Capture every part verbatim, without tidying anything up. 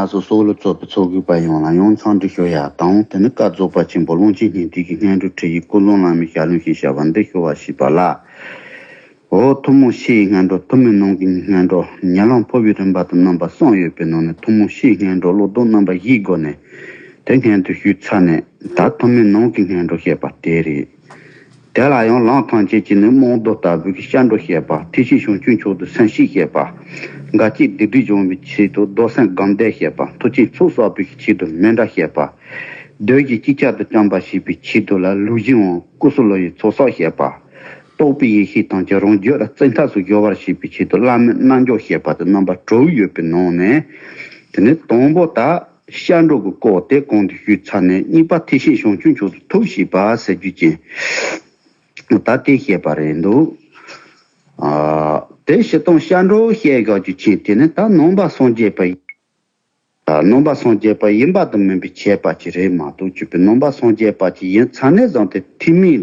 ང་ཚོ་སོགས་ལ་གཙོས་པའི་ཚོགས་ཀྱི་པ་ཡོངས་ལ་ཡང་འཚམས་འདྲི་ཞུ་ཡག་དང་། དེ་ནི་བཀའ་རྫོགས་པ་ཆེན་པོ་ཀློང་ཆེན་སྙིང་ཐིག་གི་སྔོན་འགྲོ་ཁྲིད་ཡིག་ཀུན་སློང་བླ་མའི་ཞལ་ལུང་ཞེས་བྱ་བ་འདི་ཞུ་བར་བྱེད་པ་ལ། འོ། ཐུན་མོང་ཕྱིའི་སྔོན་འགྲོ། ཐུན་མོང་ནང་གི་སྔོན་འགྲོ། ཉམས་ལེན་ཕུལ་བའི་རིམ་པ་དང་རྣམ་པ་གསུམ་ཡོད་པའི་ནང་ནས་ཐུན་མོང་ཕྱིའི་སྔོན་འགྲོ་བློ་ལྡོག་རྣམ་པ་བཞིའི་སྒོ་ནས་དེ་སྔོན་དུ་ཞུས་ཚར་ནས། ད་ཐུན་མོང་ནང་གི་སྔོན་འགྲོ་བཤད་པ་དེ་རེད། དེ་ལ་ཡང་ལམ་ཐམས་ཅད་ཀྱི་ནི་རྨང་རྡོ་ལྟ་བུའི་སྐྱབས་འགྲོ་བཤད་པ། ཐེག་ཆེན་བྱང་ཆུབ་མཆོག་ཏུ་སེམས་བསྐྱེད་བཤད་པ། འགལ་རྐྱེན་སྡིག་སྒྲིབ་སྦྱོང་བའི་ཆེད་དུ་རྡོར་སེམས་སྒོམ་བཟླས་བཤད་པ། མཐུ་ཆེན་ཚོགས་བསགས་པའི་ཆེད་དུ་མཎྜལ་བཤད་པ། གདོན་གྱི་ཅི་ཁྱབ་ཏུ་བཅོམ་པར་བྱེད་པའི་ཆེད་དུ་ལ་ལུགས་བཞི་འོང་ཀུ་སུ་ལུ་ཡི་ཚོགས་བསགས་བཤད་པ། རྟོགས་པའི་ཡེ་ཤེས་ཐམས་ཅད་རང་རྒྱུད་ལ་བཙན་ཐབས་སུ་སྦྱོར་བར་བྱེད་པའི་ཆེད་དུ་བླ་མའི་རྣལ་འབྱོར་བཤད་པ་དེ་རྣམ་པ་དྲུག་ཡོད་པའི་ནང་ནས། དེ་ནས་དང་པོ་ད་སྐྱབས་འགྲོ་གི་སྐོར་དེ་གོང་དུ་ཞུས་ཚར་ནས། གཉིས་པ་ཐེག་ཆེན་བྱང་ཆུབ་མཆོག་ཏུ་ཐུགས་བཞེད་པ་ཟེར་རྒྱུ་ཅན། ད་དེ་བཤད་པ་རེད་འདུག་ཨ། དེ་སྤྱིར་བཏང་སྐྱབས་འགྲོ་བཤད་དགོས་རྒྱུ་ཅན་དེ་ནི་ད་ནང་པ་སངས་རྒྱས་པ་ཡིན། ནང་པ་སངས་རྒྱས་པ་ཡིན་པ་དང་མིན་པའི་ཁྱད་པར་ཅིག་རེད་མ་གཏོགས། བྱས་པའི་ནང་པ་སངས་རྒྱས་པ་ཅིག་ཡིན་ཚར་ནས་བཟུང་སྟེ་ཐེག་དམན་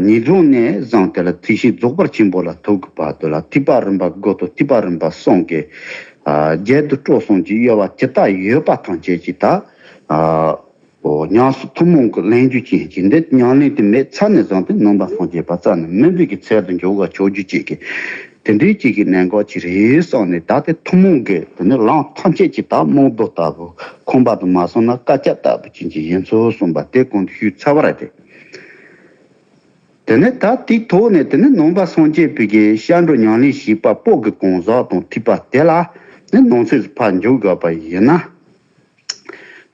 ཉིད་རྫོགས་ནས་བཟུང་སྟེ་ལ་ཐེག་ཆེན་རྫོགས་པ་ཆེན་པོ་ལ་ཐུག་གི་བར་དུ་ལ་ཐེག་པ་རིམ་པ་དགུ་དང་ཐེག་པ་རིམ་པ་གསུམ་གྱི་རྒྱན་དུ་སྤྲོ་གསུམ་གྱི་དབྱེ་བ་ཇི་ལྟར་ཡོད་པ་ཐམས་ཅད་ཀྱི་ད། ཨོ། ཉམས་སུ་ཐུན་མོང་གི་ལེན་རྒྱུ་ཅན་གྱི་འདི་ཉམས་ལེན་དེ་མེད་ཚར་ནས་བཟུང་སྟེ་ནང་པ་སངས་རྒྱས་པ་རྩ་ནས་མིན་པའི་གི་ཚད་དུ་འཇོག་ག་ཆོག་རྒྱུ་ཅན་གྱི་དེ་འདྲའི་ཅིག་གི་གནད་འགག་ཅིག་རེད་བསམ་ནས། ད་དེ་ཐུན་མོང་གི་དེ་ནི་ལམ་ཐམས་ཅད་ཀྱི་ད་རྨང་རྡོ་ལྟ་བུ། ཁང་པ་དུ་མ་སོང་ན་ཀ་ཅག་ལྟ་བུ་ཅན་གྱི་ཡིན་ཚུལ་གསུངས་པ་དེ་གོང་དུ་ཞུས་ཚར་བ་རེད་དེ། དེ་ནས་ད་དེའི་ཐོག་ནས་དེ་ནི་ནང་པ་སངས་རྒྱས་པའི་གི་སྐྱབས་འགྲོ་ཉམས་ལེན་བྱེད་པ་པོ་གི་གང་ཟག་དང་ཐེག་པ་དེ་ལ་ནི་ནང་གསེས་སུ་ཕར་འཇུག་དགོས་པ་ཡིན་ན།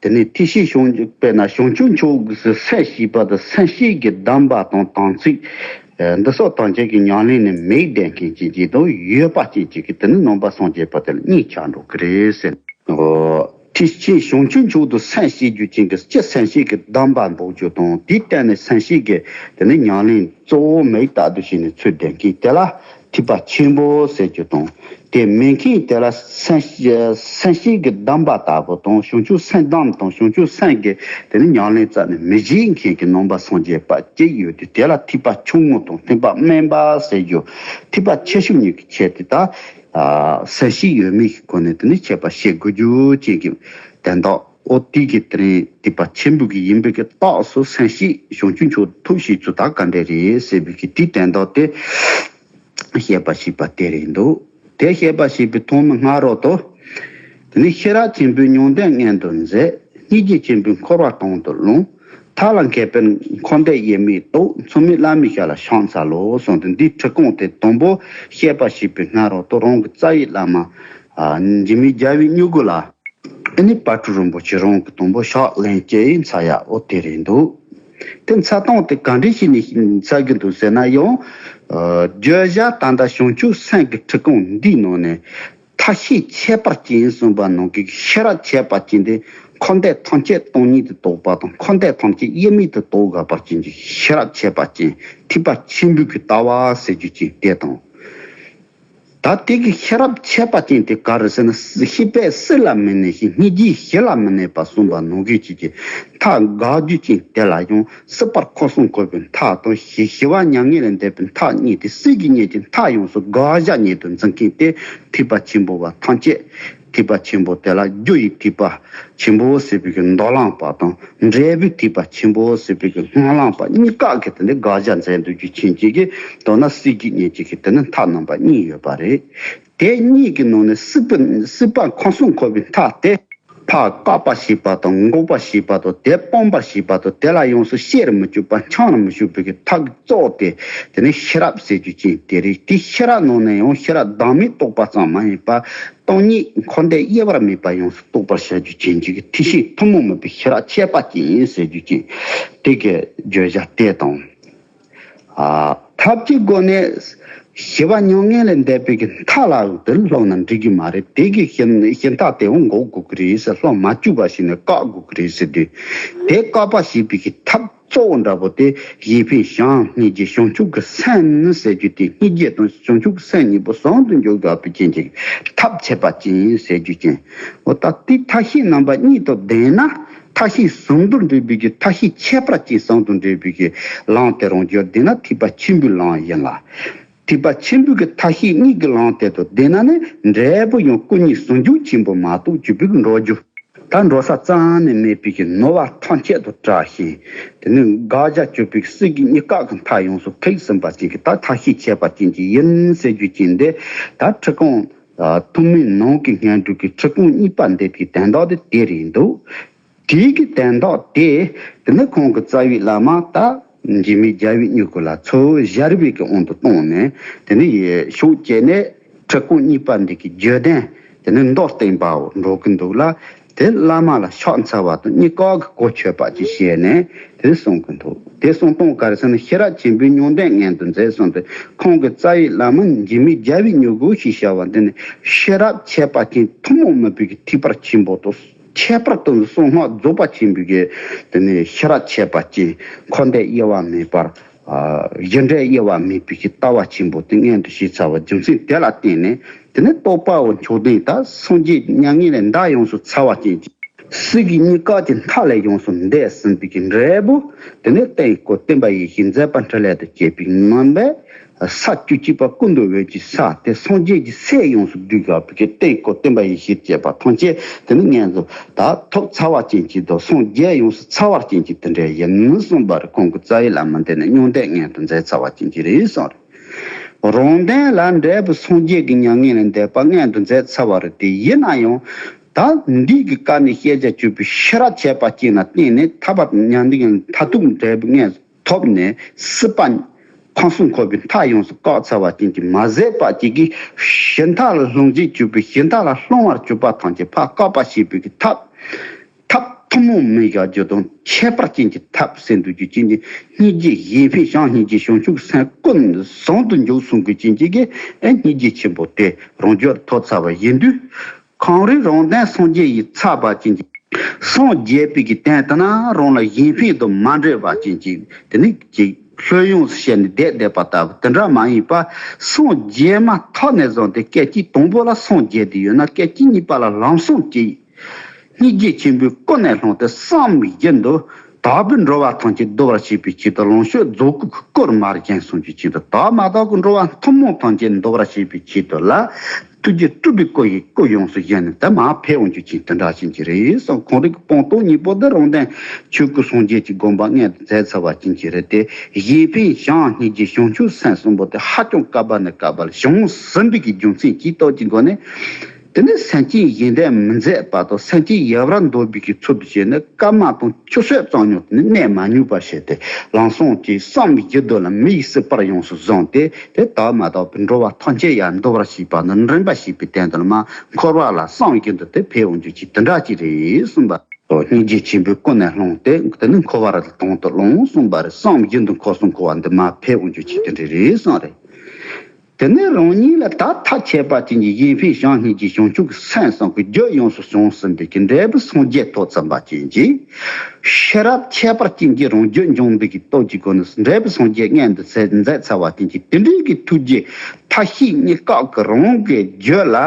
དེ་ནས་ཐེག་ཆེན་བྱང་ཆུབ། དཔེར་ན་བྱང་ཆུབ་མཆོག་གི་སེམས་བསྐྱེད་པ་དང་སེམས་བསྐྱེད་ཀྱི་གདམས་པ་དང་དམ་ཚིག་འདི་སོགས་ཐམས་ཅད་ཀྱི་ཉམས་ལེན་ནི་མེད་བསྡད་མཁན་ཅན་ཅིག་དང་ཡོད་པ་ཅན་ཅིག་གི་དེ་ནི་ནང་པ་སངས་རྒྱས་པ་དེ་ལ་གཉིས་ཆགས་འགྲོ་གི་རེད་ཟེར། ཐེག་ཆེན་བྱང་ཆུབ་མཆོག་ཏུ་སེམས་བསྐྱེད་རྒྱུ་ཅན་གྱི་སྤྱི་སེམས་བསྐྱེད་ཀྱི་གདམས་པ་འབོག་རྒྱུ་དང་། དེའི་སྟེང་ནས་སེམས་བསྐྱེད་ཀྱི་དེ་ནི་ཉམས་ལེན་གཙོ་བོ་མེད་རྟག་ཏུ་བྱས་ནས་ཚུལ་ལྡན་མཁན་དེ་ལ་ཐེག་པ་ཆེན་པོ་ཟེར་རྒྱུ་དང་། དེ་མེད་མཁན་དེ་ལ་སེམས་སེམས་བསྐྱེད་ཀྱི་གདམས་པ་ལྟ་བུ་དང་། བྱང་ཆུབ་སེམས་གདམས་དང་། བྱང་ཆུབ་སེམས་ཀྱི་དེ་ནི་ཉམས་ལེན་རྩ་ནས་མི་བྱེད་མཁན་གྱི་ནང་པ་སངས་རྒྱས་པ་གཅིག་ཡོད་དེ། དེ་ལ་ཐེག་པ་ཆུང་ངུ་དང་ཐེག་པ་དམན་པ་ཟེར་རྒྱུ། ཐེག་པ་ཆེ་ཆུང་གཉིས་ཀྱི་ཁྱད་དེ་ད་སེམས་བསྐྱེད་ཡོད་མེད་ཀྱི་སྒོ་ནས་དེ་ནི་ཁྱད་པར་ཕྱེ་དགོས་རྒྱུ་ཅན་གྱི་དོན་དག་འོ། དེ་གི་དེ་རིང་ཐེག་པ་ཆེན་པོ་གི་ཡིན་པའི་གི་རྟགས་སུ་སེམས་བསྐྱེད་བྱང་ཆུབ་མཆོག་ཐུགས་བཞེད་ཚུལ་ད་ག་འདྲ་རེད་ཟེར་བའི་གི་དེའི་དོན་དག་དེ་བཤད་པ་ཞེས་པ་དེ་རེད་འདུག་དེ་བཤད་པ་ཞེས་པའི་ཐོག་མའི་སྔ་རོལ་དུ། དེ་ནི་ཤེས་རབ་ཆེན་པོའི་མྱང་འདས་མངོན་དུ་མཛད། སྙིང་རྗེ་ཆེན་པོའི་འཁོར་བ་དང་དུ་བླངས། ཐབས་ལ་མཁས་པས་འཁོར་འདས་དབྱེར་མེད་རྟོགས། མཚུངས་མེད་བླ་མའི་ཞབས་ལ་ཕྱག་འཚལ་ལོ་གསུངས་ཏེ། འདིའི་ཁྲིད་རྐང་དེ་དང་པོ་བཤད་པ་ཞེས་པའི་སྔ་རོལ་དུ་རང་གི་རྩ་བའི་བླ་མ་འཇིགས་མེད་རྒྱལ་བའི་སྨྱུ་གུ་ལ། ཨ་ནི་དཔལ་སྤྲུལ་རིན་པོ་ཆེ་རང་གི་དང་པོ་ཕྱག་ལེན་བྱས་ཡིན་ཚར་ཡག་འོ་དེ་རེད་འདུག་དེ་འཚལ་སྟངས་དེ་ག་འདྲ་ཞིག་ནས་འཚལ་གྱི་འདུག་ཟེར་ན་ཡང་། བརྗོད་བྱ་ད་ལྟ་བྱང་ཆུབ་སེམས་ཀྱི་ཁྲིད་རྐང་འདིའི་ནང་ནས་ཐབས་ཤེས་ཁྱད་པར་ཅན་གསུངས་པ་ནང་གི་ཤེས་རབ་ཁྱད་པར་ཅན་དེ། འཁོར་འདས་ཐམས་ཅད་སྟོང་ཉིད་དུ་རྟོགས་པ་དང་། འཁོར་འདས་ཐམས་ཅད་དབྱེར་མེད་དུ་རྟོགས་དགོས་པར་ཅན་གྱི་ཤེས་རབ་ཁྱད་པར་ཅན། ཐེག་པ་ཆེན་པོའི་གི་ལྟ་བ་ཟེར་རྒྱུ་ཅན་དེ་དང་། ད་དེ་གི་ཤེས་རབ་ཁྱད་པར་ཅན་དེ་ག་རེ་ཟེར་ན། ཤེས་པས་སུ་ལ་མི་གནས་ཤིང་། སྙིང་རྗེས་གཞི་ལ་མི་གནས་པ་གསུངས་པ་ནང་བཞིན་བྱས་ཀྱི་མཐའ་དགག་རྒྱུ་ཅན་དེ་ལ་ཡང་སྲིད་པར་འཁོར་གསུམ་འཁོར་བའི་མཐའ་དང་། ཞི་ཞི་བ་མྱ་ངན་ལས་འདས་པའི་མཐའ་གཉིས་ཏེ། སྲིད་ཀྱི་གནས་ཀྱི་མཐའ་ཡོངས་སུ་དགག་བྱ་ཉིད་དུ་འཛིན་མཁན་དེ་ཐེག་པ་ཆེན་པོ་བ་ཐམས་ཅད། ཐེག་པ་ཆེན་པོ་དེ་ལ་རྒྱུ་ཡི་ཐེག་པ་ཆེན་པོ་ཟེར་བའི་གི་མདོ་ལམ་པ་དང་། འབྲས་བུའི་ཐེག་པ་ཆེན་པོ་ཟེར་བའི་གི་སྔོན་ལམ་པ་གཉིས་ཀ་གི་དེ་ནི་དགག་བྱ་མཛད་འདུག་རྒྱུ་ཅན་གྱི་གི་མདོར་ན་སྲིད་ཀྱི་གནས་ཀྱི་གི་དེ་ནི་མཐའ་རྣམ་པ་གཉིས་ཡོད་པ་རེད། དེ་གཉིས་ཀྱི་ནང་ནས་སྲིད་པ་སྲིད་པ་འཁོར་གསུམ་འཁོར་བའི་མཐའ་དེ། ཕར་བཀག་པ་ཞེས་པ་དང་། འགོག་པ་ཞེས་པ་དང་། དེ་སྤང་བ་ཞེས་པ་དང་། དེ་ལ་ཡོངས་སུ་སྤྱད་རུ་མི་བཅུག་པ། འཆང་རུ་མི་བཅུག་པའི་གི་ཐབས་ཀྱི་གཙོ་བོ་དེ་དེ་ནི་ཤེས་རབ་ཟེར་རྒྱུ་ཅན་དེ་རེད། དེ་ཤེས་རབ་ནང་ནས་ཡང་ཤེས་རབ་བདག་མེད་རྟོགས་པ་ཙམ་མ་ཡིན་པར། སྟོང་ཉིད་འཁོར་འདས་དབྱེ་བར་མེད་པ་ཡོངས་སུ་རྟོགས་པར་བྱ་རྒྱུ་ཅན་གྱི་ཐེག་ཆེན་ཐུན་མོང་མིན་པའི་ཤེས་རབ་ཁྱད་པར་ཅན་ཟེར་རྒྱུ་ཅན་དེ་གི་བརྗོད་བྱ་དེ་དང་། ཨ། ཐབས་ཀྱི་སྒོ་ནས་ཞི་བ་མྱ་ངན་ལས་འདས་པའི་གི་མཐའ་ལ་དེ་སློབ་ན་འགྲིག་གི་མ་རེད། དེ་གི་ཞི་ཞི་མཐའ་དེའང་འགོག་དགོས་ཀྱི་རེད་ཟེར། སློབ་མ་བཅུག་པ་ཞིག་ནས་བཀག་དགོས་ཀྱི་རེད་ཟེར་དུས། དེ་བཀག་པ་ཞེས་པའི་གི་ཐབས་གཙོ་བོ་འདྲ་པོ་དེ་གཞན་ཕན་བྱམས་སྙིང་རྗེ་བྱང་ཆུབ་ཀྱི་སེམས་ཟེར་རྒྱུ་དེ། སྙིང་རྗེ་དང་བྱང་ཆུབ་ཀྱི་སེམས་གཉིས་པོ་ཟུང་དུ་འཇུག་དགོས་པའི་རྐྱེན་གྱིས་ཐབས་ཁྱད་པར་ཅན་ཟེར་རྒྱུ་ཅན། འོ་ད་དེ་ཐབས་ཤེས་རྣམ་པ་གཉིས་དང་ལྡན་ན། ཐབས་ཤེས་ཟུང་དུ་འབྲེལ་བའི་གི་ཐབས་ཤེས་ཁྱད་པར་ཅན་ཟུང་དུ་འབྲེལ་བའི་གི་ལམ་དེ་རང་རྒྱུད་ལྡན་ན་ཐེག་པ་ཆེན་པོའི་ལམ་ཡིན་ལ། ཐེག་པ་ཆེན་པོའི་གི་ཐབས་ཤེས་གཉིས་ཀྱི་ལམ་དེ་དང་ལྡན་ན་ནི་འབྲས་བུ་ཡང་སྐུ་གཉིས་ཟུང་འཇུག་ཆེན་པོ་མ་གཏོགས་ཅིག་པའི་གི་འགྲོ་རྒྱུ། ད་འགྲོ་ས་རྩ་ནས་མེད་པའི་གི་ནོར་བ་ཐམས་ཅད་དུ་བཀྲ་ཤིས། དེ་ནི་དགག་བྱ་གཅོད་པའི་སྲིད་ཀྱི་གཉིས་ཀ་གི་མཐའ་ཡོངས་སུ་ཁེགས་ཟིན་པ་ཅན་གྱི་ད་ཐབས་ཤེས་བྱས་པ་ཅན་གྱི་ཡིན་ཟེར་རྒྱུ་ཅན་འདི། ད་ཁྲི་སྐོང་ཐུན་མིན་ནང་གི་སྔོན་འགྲོ་གི་ཁྲི་སྐོང་གཉིས་པ་འདེབས་ཀྱི་དོན་དག་དེ་དེ་རེད་འདུག་དེའི་གི་དོན་དག་དེ། དེ་ནི་ཁོང་གི་རྩ་བའི་བླ་མ་ད་འཇིགས་མེད་རྒྱལ་བའི་མྱུ་གུ་ལ་ཚུར་ཞལ་བའི་གི་དབང་དུ་བཏང་ནས། དེ་ནི་ཡེ་ཤུགས་བསྐྱེད་ནས་ཁྲི་སྐོང་གཉིས་པ་འདི་གི་བརྗོད་དོན་དེ་ནི་མདོར་བསྟན་པའོ་འགྲོ་གི་འདུག་ལ། དེ་བླ་མ་ལ་ཕྱག་འཚལ་བ་དང་གཉིས་ཀ་གི་གོ་ཆོད་པ་ཅིག་བྱས་ནས་དེ་གསུང་གི་འདུག་དེ་གསུང་སྟངས་ག་རེ་ཟེར་ན། ཤེས་རབ་ཆེན་པོའི་མྱོང་ལྡན་སྔོན་དུ་མཛད་གསུངས་ཏེ། ཁོང་གི་རྩ་བའི་བླ་མ་འཇིགས་མེད་རྒྱལ་བའི་མྱུ་གུ་ཞེས་བྱ་བ་འདི་ནི་ཤེས་རབ་འཆལ་པ་ཅན་ཐུན་མོང་མིན་པའི་གི་ཐེག་པ་ཆེན་པོ་དང་། ཁྱད་པར་དུ་གསང་སྔགས་རྫོགས་པ་ཆེན་པོའི་གི་དེ་ནི་ཤེས་རབ་འཆལ་པ་ཅན། འཁོར་འདས་དབྱེ་བ་མེད་པར། ཨ་གཞི་འབྲས་དབྱེ་བ་མེད་པའི་གི་ལྟ་བ་ཆེན་པོ་དེ་མངོན་དུ་བྱས་ཚར་བ་རྒྱུ་མཚན་དེ་ལ་བརྟེན་ནས། དེ་ནི་རྟོགས་པའོ་མཆོག་ལྡན་ད་སངས་རྒྱས་མྱ་ངན་ལས་འདས་ཡོངས་སུ་ཚར་བ་ཅན་གྱི་སྲིད་ཀྱི་གཉིས་ཀ་གི་མཐའ་ལས་ཡོངས་སུ་འདས་ཟིན་པའི་གི་འབྲས་བུ། དེ་ནི་སྟེང་སྐོར་སྟོན་པ་ཡེ་ཤེས་མཛད་པ་འཕྲིན་ལས་དང་བཅས་པའི་རྣམ་པས། ས་བཅུ་གཅིག་པ་ཀུན་ཏུ་འོད་ཀྱི་ས་དེ་སངས་རྒྱས་ཀྱི་སྲས་ཡོངས་སུ་བསྡུས་དགོས་པའི་གི་སྟེང་སྐོར་སྟོན་པ་ཡེ་ཤེས་བཅས་པ་ཐམས་ཅད་དེ་ནི་མངོན་དུ་ད་ཐོབ་ཚར་བ་ཅན་གྱི་དང་སངས་རྒྱས་ཡོངས་སུ་ཚར་བ་ཅན་གྱི་དེ་འདྲ་ཡིན་གསུངས་པ་རེད། ཁོང་གི་རྩ་བའི་བླ་མ་འདི་ནི་མྱོང་ལྡན་སྔོན་དུ་མཛད་ཚར་བ་ཅན་གྱི་རེད་གསུངས་རེད། རང་དོན་ལ་འབྲས་བུ་སངས་རྒྱས་ཀྱི་མྱ་ངན་ལས་འདས་པ་མངོན་དུ་མཛད་ཚར་བ་རེད། དེ་ཡིན་ན་ཡང་ད་འདི་གི་སྐབས་ནས་བཤད་བྱ་སྤྱོད་པའི་ཤེས་རབ་འཆལ་པ་ཅན་ལ་བརྟེན་ནས་ཐར་པ་མྱང་འདས་ཀྱི་མཐར་ཐུག་འབྲས་བུ་མངོན་ཐོབ་ནས་སྲིད་པ་ཁམས་གསུམ་འཁོར་བའི་མཐའ་ཡོངས་སུ་བཀག་ཚར་བ་ཅན་གྱི་མ་ཟད་པ་ཅིག་གིས་ཞི་མཐའ་ལ་ལྷུང་བྱེད་སྤྱོད་པའི་ཞི་མཐའ་ལ་ལྷུང་བར་གྱུར་པ་ཐམས་ཅད་ཕར་བཀག་པ་བྱེད་པའི་གི་ཐབས། ཐབས་ཐུན་མོང་མིན་བཞག་རྒྱུ་དང་ཁྱད་པར་ཅན་གྱི་ཐབས་ཟེར་འདུག་རྒྱུ་ཅན་གྱི་སྙིང་རྗེ་གཞན་ཕན་བྱམས་སྙིང་རྗེ་བྱང་ཆུབ་སེམས་ཀུན་ཟུང་དུ་འཇུག་གསུང་གི་ཅན་གྱི་གི་ཨེ་སྙིང་རྗེ་ཆེན་པོ་དེ་རང་རྒྱུད་ཐོབ་ཚར་བ་ཡིན་དུས། གང་རིགས་རང་དོན་སངས་རྒྱས་ཡི་ཚར་བ་ཅན་གྱི། སངས་རྒྱས་པའི་གི་དོན་དེ་ན་རང་ལ་གཞན་ཕན་དུ་མ་འབྲེལ་བ་ཅན་གྱི་དེ་ནི་ཅིག་ལྷོད་ཡངས་སུ་བྱས་ནས་བསྡད་བསྡད་པ་ལྟ་བུ་དེ་འདྲ་མ་ཡིན་པ། སངས་རྒྱས་མ་ཐག་ནས་བཟུང་སྟེ་སྐད་ཅིག་དང་པོ་ལ་སངས་རྒྱས་ཏེ་ཡོད་ན་སྐད་ཅིག་གཉིས་པ་ལ་ལམ་སེང་ཅིག་སྙིང་རྗེ་ཆེན་པོས་ཀུན་ནས་བསླངས་ཏེ་བསམ་བཞིན་དུ་དག་པའི་འགྲོ་བ་ཐམས་ཅད་བསྡུ་བར་བྱེད་པའི་ཆེད་དུ་ལོངས་སྤྱོད་རྫོགས་སྐུ་གི་སྐུར་མར་བཞེངས་གསུངས་ཀྱི་ཆེད་དུ་དག་མ་དག་གི་འགྲོ་བ་ཐུན་མོང་ཐམས་ཅད་འདུལ་བར་བྱེད་པའི་ཆེད་དུ་ལ། ཐུགས་རྗེ་སྤྲུལ་པའི་སྐུ་ཡི་སྐུ་ཡོངས་སུ་བཞེངས་ནས་དེ་མར་ཕེབས་འོང་རྒྱུ་ཅན་དེ་འདྲ་ཅན་གྱི་རེད་གསུངས། ཁོང་རང་གི་སྤངས་རྟོགས་གཉིས་པོ་འདི་རང་དོན་ཆོས་སྐུ་སངས་རྒྱས་ཀྱི་དགོངས་པ་མངོན་དུ་མཛད་ཚར་བ་ཅན་གྱི་རེད་དེ། གཞན་ཕན་བྱམས་སྙིང་རྗེ་བྱང་ཆུབ་སེམས་གསུམ་པོ་དེ་ཧ་ཅང་སྐབས་ནས་སྐབས་ལ་བྱུང་ཟིན་པའི་གི་རྒྱུ་མཚན་གྱི་སྟོབས་ཀྱི་སྒོ་ནས། དེ་ནི་སེམས་ཅན་ཡོན་ཏན་མི་མཛེས་པ་དང་སེམས་ཅན་ཡ་བར་འདོད་པའི་གི་ཚུལ་དུ་བྱས་ནས་སྐར་མ་དང་ཆུ་ཚོད་ཙམ་ཉུང་དུ་ནི་གནས་མ་མྱོང་པ་བྱས་ཏེ། ལམ་སེང་ཅིག་བསམ་བཞིན་དུ་ལ་མི་ཡི་སྲིད་པར་ཡོངས་སུ་བཟུང་སྟེ། དེ་དག་མ་དག་པའི་འགྲོ་བ་ཐམས་ཅད་ཡང་འདུལ་བར་བྱེད་པ་ནི་འདྲེན་པ་བྱེད་པའི་དོན་དུ་ལ་མར་འཁོར་བ་ལ་བསམ་བཞིན་དུ་དེ་ཕེབས་འོང་རྒྱུ་ཅིག་དེ་འདྲ་ཅིག་རེད་གསུངས་པ། སྙིང་རྗེ་ཆེན་པོས་ཀུན་ནས་བསླངས་ཏེ་དེ་ནི་འཁོར་བ་ལ་དང་དུ་བླངས་གསུངས་པ་རེད། བསམ་བཞིན་དུ་འཁོར་གསུམ་འཁོར་བ་འདི་མར་ཕེབས་འོང་རྒྱུ་ཅིག་དེ་འདྲ་རེད་གསུངས་རེད། དེ་ནས་རང་ཉིད་ལ་ད་ཐག་ཆད་པ་ཅན་གྱི་གཞན་ཕན་བྱམས་སྙིང་རྗེ་བྱང་ཆུབ་ཀྱི་སེམས་གསུམ་གྱི་རྒྱུད་ཡོངས་སུ་བྱུང་ཟིན་པའི་གི་འབྲས་བུ་སངས་རྒྱས་ཐོབ་ཚར་བ་ཅན་གྱི། ཤེས་རབ་ཁྱད་པར་ཅན་གྱི་རང་རྒྱུད་འབྱུང་བའི་གི་སྟོབས་ཀྱི་སྒོ་ནས་འབྲས་བུ་སངས་རྒྱས་མངོན་དུ་མཛད་ཚར་བ་ཅན་གྱི་དེ་འདྲའི་གི་ཐུགས་རྗེ་ཐབས་ཤེས་གཉིས་ཀ་གི་རང་གི་རྒྱུད་ལ་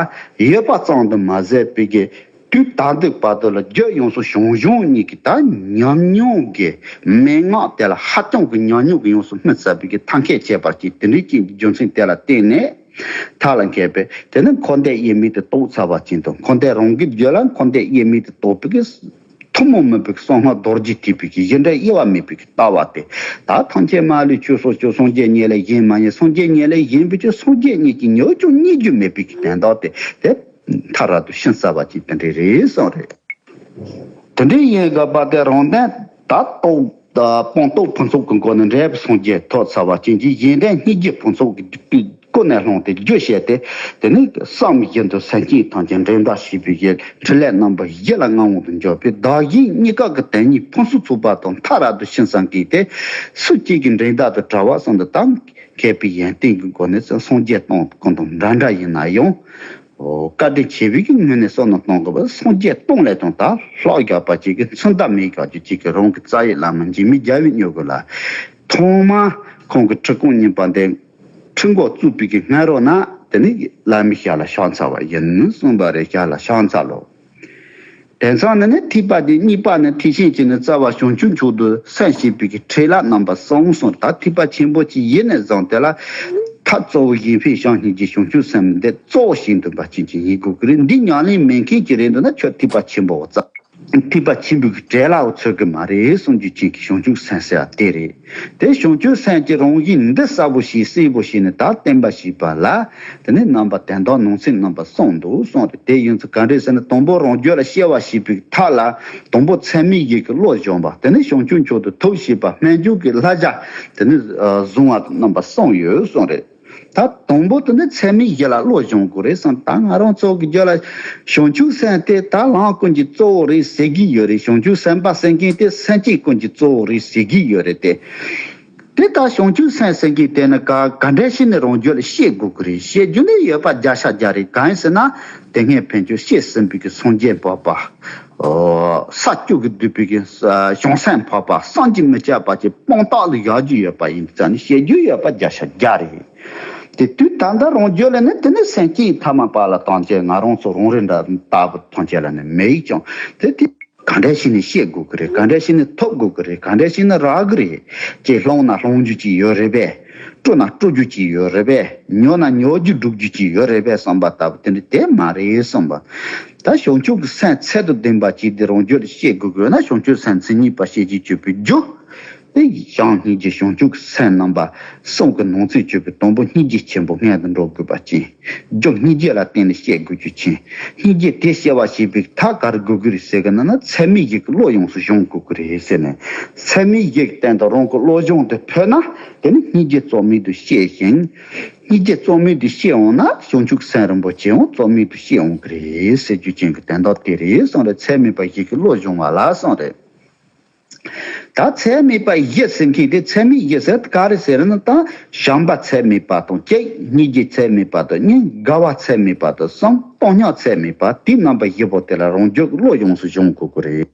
ཡོད་པ་ཙམ་དུ་མ་ཟད་པའི་གི། དུས་ད་ལྟའི་བར་དུ་ལ་རྒྱུད་ཡོངས་སུ་བྱུང་བྱུང་གཉིས་ཀྱི་ད་ཉམས་མྱོང་གི་མན་ངག་དེ་ལ་ཧ་ཅང་གི་ཉམས་མྱོང་གི་ཡོངས་སུ་སྨིན་ཚར་བའི་གི་ཐབས་མཁས་ཁྱད་པར་ཅན་དེ་འདྲའི་ཅན་གྱི་རྒྱུ་མཚན་དེ་ལ་བརྟེན་ནས་མཐའ་ལ་མཁས་པས་དེ་ནི་འཁོར་འདས་དབྱེར་མེད་དུ་རྟོགས་ཚར་བ་ཅན་དང་། འཁོར་འདས་རང་གི་རྒྱུད་ལ་འཁོར་འདས་དབྱེར་མེད་དུ་རྟོགས་པའི་གི་ཐུན་མོང་མིན་པའི་གསང་སྔགས་རྡོ་རྗེ་ཐེག་པའི་གི་གཞི་འབྲས་དབྱེ་བ་མེད་པའི་གི་ལྟ་བ་དེ། ད་ཐམས་ཅད་མ་ལུས་ཁྱོད་སོ་སྐྱོ། སངས་རྒྱས་ཉིད་ལས་གཞན་མ་ཡིན། སངས་རྒྱས་ཉིད་ལས་གཞན་པའི་ཆོས་སངས་རྒྱས་ཉིད་ཀྱིས་མྱུར་ཀྱང་རྙེད་རྒྱུ་མེད་པའི་གི་དོན་དག་དེ་དེ། མཐའ་རབ་ཏུ་ཕྱིན་ཚར་བ་ཅིག་དེ་འདྲ་རེད་གསུངས་རེད། དེ་འདྲ་ཡིན་དགོས་པ་དེ་རང་དོན་ད་རྟོགས་ད་སྤངས་རྟོགས་ཕུན་ཚོགས་ཀྱི་སྒོ་ནས་འབྲས་བུ་སངས་རྒྱས་ཐོབ་ཚར་བ་ཅན་གྱི་གཞན་དོན་སྙིང་རྗེ་ཕུན་ཚོགས་ཀྱི་ཀུན་ནས་བསླངས་ཏེ་རྒྱུད་བཤད་དེ། དེ་ནི་བསམ་བཞིན་དུ་སེམས་ཅན་ཐམས་ཅད་འདྲེན་པར་བྱེད་པའི་གི་འཕྲིན་ལས་རྣམ་པ་བཞི་ལ་མངའ་དབང་དུ་འབྱོར་བས་བདག་གཞན་གཉིས་ཀ་གི་དོན་གཉིས་ཕུན་སུམ་ཚོགས་པ་དང་མཐའ་རབ་ཏུ་ཕྱིན་སངས་རྒྱས་ཏེ། སུ་གཅིག་གིས་འདྲེན་བདག་ཏུ་བཀྲ་བ་གསུངས་ཏེ་ད་མཁས་པའི་ཡོན་ཏན་གྱི་སྒོ་ནས་སངས་རྒྱས་སྟོང་གང་དང་འདྲ་འདྲ་ཡིན་ན་ཡང་། ཨོ། བཀའ་དྲིན་ཆེ་བའི་གི་ངོས་ནས་བསམ་བློ་གཏོང་དགོས་པ་སངས་རྒྱས་སྟོང་ལས་དང་ད་ལྷག་རྒྱག་པ་ཅིག་གི་མཚུན་ཟླ་མེད་རྒྱག་རྒྱུ་ཅིག་གི་རང་གི་རྩ་བའི་བླ་མ་འཇིགས་མེད་རྒྱལ་བའི་མྱུ་གུ་ལ། ཐོག་མ་ཁོང་གི་ཁྲི་སྐོང་གཉིས་པ་འདི་ཁྲི་འགོ་བཙུགས་པའི་གི་སྔ་རོལ་ན་དེ་ནི་བླ་མའི་ཞབས་ལ་ཕྱག་འཚལ་བ་ཡིན་གསུངས་པ་རེད། ཞབས་ལ་ཕྱག་འཚལ་ལོ། དེང་སང་ནི་ནི་ཐེག་པ་འདི་གཉིས་པ་ནི་ཐེག་ཆེན་གྱི་ནི་རྩ་བ་བྱང་ཆུབ་མཆོག་ཏུ་སེམས་བསྐྱེད་པའི་གི་ཁྲིད་ལ་རྣམ་པ་གསུམ་གསུངས། ད་ཐེག་པ་ཆེན་པོ་གཅིག་ཡིན་ནས་བཟུང་དེ་ལ། ཐབས་གཙོ་བོ་གཞན་ཕན་བྱམས་སྙིང་རྗེ་བྱང་ཆུབ་སེམས་འདི་གཙོ་བོ་ཞིག་འདོན་པ་ཅན་གྱི་ཡིན་དགོས་ཀྱི་རེད། འདི་ཉམས་ལེན་མེད་མཁན་གྱི་རེད་འདུག་ན་ཁྱོད་ཐེག་པ་ཆེན་པོ་བ་ཙམ། ཐེག་པ་ཆེན་པོའི་གྲལ་ལ་འོ་ཚོད་ཀྱི་མ་རེད་གསུང་རྒྱུ་ཅན་གྱི་བྱང་ཆུབ་སེམས་ཟེར་བ་དེ་རེད། དེ་བྱང་ཆུབ་སེམས་ཀྱི་རང་བཞིན་འདི་གསལ་པོ་ཞིག་གསལ་པོ་ཞིག་ནི་ད་བསྟན་པ་ཞེས་པ་ལ། དེ་ནི་རྣམ་པ་དོན་དམ་ནང་ཚན་རྣམ་པ་གསུམ་འདུག་གསུངས་རེད། དེ་ཡིན་ཚུལ་ག་འདྲས་ཟེར་ན་དང་པོ་རང་རྒྱུད་ལ་སྐྱེ་བ་ཞེས་པའི་ཐབས་ལ་དང་པོ་ཚད་མེད་བཞི་གི་བློ་སྦྱོང་བ། དེ་ནི་བྱང་ཆུབ་མཆོག་ཏུ་ཐུགས་བསྐྱེད་པ། སྨོན་འཇུག་གི་བསླབ་བྱ་དེ་ནི་བཟུང་བ་རྣམ་པ་གསུམ་ཡོད་གསུངས་རེད། ད་དང་པོ་དེ་ནི་ཚད་མེད་བཞི་ལ་བློ་སྦྱོང་དགོས་རེད་བསམ། ད་ང་རང་ཚོ་གི་རྒྱུད་ལ་བྱང་ཆུབ་སེམས་དེ་ད་ལམ་ཀུན་གྱི་གཙོ་བོ་རེད་ཟེར་གྱི་ཡོད་རེད། བྱང་ཆུབ་སེམས་དཔའ་ཟེར་མཁན་དེ་སེམས་བསྐྱེད་ཀུན་གྱི་གཙོ་བོ་རེད་ཟེར་གྱི་ཡོད་རེད་དེ། དེ་ལྟར་བྱང་ཆུབ་སེམས་ཟེར་མཁན་དེ་ནི་ག་ག་འདྲ་ཞིག་ནས་རང་རྒྱུད་ལ་སྐྱེ་དགོས་ཀྱི་རེད། སྐྱེ་རྒྱུ་ནི་ཡོད་པ་བརྒྱ་ཆ་བརྒྱ་རེད། གང་ཡིན་ཟེར་ན་དེ་སྔའི་ཕན་ཆོད་སྐྱེས་ཟིན་པའི་གི་སངས་རྒྱས་འཕགས་པ། ས་བཅུ་གི་བསྡུས་པའི་གི་བྱང་སེམས་འཕགས་པ་བསམ་གྱིས་མི་ཁྱབ་པ་ཅིག་སྤངས་རྟོགས་ལ་བཞག་རྒྱུ་ཡོད་པ་ཡིན་ཙང་ནི་སྐྱེ་རྒྱུ་ཡོད་པ་བརྒྱ་ཆ་བརྒྱ་རེད། དེ་དུས་ད་ལྟ་རང་རྒྱུད་ལ་ནི་དེ་ནི་སེམས་ཅན་ཐ་མལ་པ་ལ་ཐམས་ཅད་ང་རང་ཚོ་རང་རེ་འདྲ་ལྟ་བུ་ཐམས་ཅད་ལ་ནི་མེད་ཀྱང་དེ་དེ། ག་འདྲ་ཞིག་ནས་སྐྱེ་དགོས་ཀྱི་རེད། ག་འདྲ་ཞིག་ནས་ཐོབ་དགོས་ཀྱི་རེད། ག་འདྲ་ཞིག་ནས་རག་གི་རེད། ཅེས་སློང་ན་སློང་རྒྱུ་ཅིག་ཡོད་རེད་པས། དཀྲུག་ན་དཀྲུག་རྒྱུ་ཅིག་ཡོད་རེད་པས། ཉོ་ན་ཉོ་རྒྱུ་སྒྲུབ་རྒྱུ་ཅིག་ཡོད་རེད་པས་བསམ་པ་ལྟ་བུ་དེ་འདྲ་དེ་མ་རེད་བསམ་པ། ད་བྱང་ཆུབ་ཀྱི་སེམས་ཚད་དང་ལྡན་པ་ཅིག་དེ་རང་རྒྱུད་ལ་སྐྱེ་དགོས་དགོས་ན་བྱང་ཆུབ་སེམས་མཚན་ཉིད་པ་སྐྱེ་བྱེད་སྤྱོད་པའི་རྒྱུ། དེ་བྱམས་སྙིང་རྗེ་བྱང་ཆུབ་ཀྱི་སེམས་རྣམ་པ་གསུམ་གྱི་ནང་ཚན་གཅིག་པའི་དང་པོ་སྙིང་རྗེ་ཆེན་པོ་སྔོན་དུ་འགྲོ་དགོས་པ་ཅན། རྒྱུ་སྙིང་རྗེ་ལ་བརྟེན་ནས་སྐྱེ་དགོས་རྒྱུ་ཅན། སྙིང་རྗེ་དེ་སྐྱེ་བ་ཞེས་པའི་ཐབས་ག་རེ་དགོས་ཀྱི་རེད་ཟེར་གི་ན་ན་ཚད་མེད་བཞི་གི་བློ་ཡོངས་སུ་སྦྱོང་དགོས་ཀྱི་རེད་ཟེར་ནས། ཚད་མེད་བཞི་གི་སྟེང་དུ་རང་གི་བློ་སྦྱོང་དེ་ཕོད་ན་དེ་ནི་སྙིང་རྗེ་རྩོལ་མེད་དུ་སྐྱེ་ཞིང་། སྙིང་རྗེ་རྩོལ་མེད་དུ་སྐྱེ་འོང་ན་བྱང་ཆུབ་སེམས་རིན་པོ་ཆེ་ཡང་རྩོལ་མེད་དུ་སྐྱེ་འོང་གི་རེད་ཟེར་རྒྱུ་ཅན་གྱི་དོན་དག་དེ་རེད་གསུངས་རེད། ཚད་མེད་པ་བཞི་གི་བློ་སྦྱོང་བ་ལ་གསུངས་རེད། ད་ཚད་མེད་པ་བཞི་ཟེར་མཁན་དེ་ཚད་མེད་བཞི་ཟེར་ག་རེ་ཟེར་ན་ད་བྱམས་པ་ཚད་མེད་པ་དང་གཅིག་སྙིང་རྗེ་ཚད་མེད་པ་དང་གཉིས་དགའ་བ་ཚད་མེད་པ་དང་གསུམ་བཏང་སྙོམས་ཚད་མེད་པ། དེའི་རྣམ་པ་བཞི་པོ་དེ་ལ་རང་རྒྱུད་བློ་ཡོངས་སུ་སྦྱོང་དགོས་ཀྱི་རེད།